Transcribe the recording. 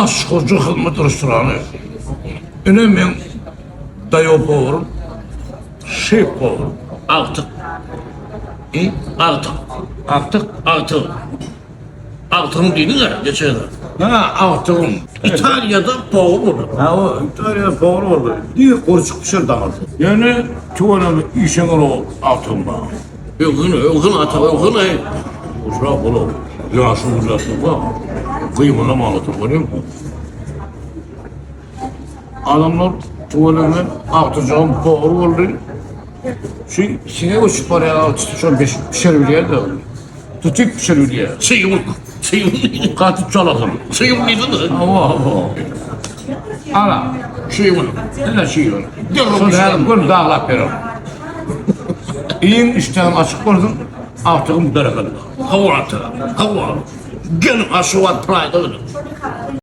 Aşhoja hyzmat restorany. Ine meň daýaw powurym, şef powur. Agtyk. I? Agtyk. Agtyk? Agtyk. Agtygym diýdiň-ä geçen gezek. Ha, agtygym. Italiýada powur boldy. Ha, o Italiýada powur boldy. Diňe gurçuk pişirdi aňyrsy. Ýöne tüweleme işeňňir o agtygym bar. Öwgün, öwgün ata, öwgün aý. Uşak ola ýaşy uzadyga gyýmalam otur görýäňmi? Adamlar tüweleme agtyjagym powur boldy. Şu siňek uçup barýan agtyjak şol pişirip bilýär-de. Tutup pişirip bilýär. Çyýun, çyýun. Gaty çolasyň. Çyýun diýdimi? Hawa, hawa. Ana, Çyýun. ine çyýun. Derrew Şol pişirelim. häzir gör daglap berer. Iýiň işdäň açyk bolsun, agtygym berekella. Hawa ata, hawa. Geliň Aşgabat Pride-a geliň.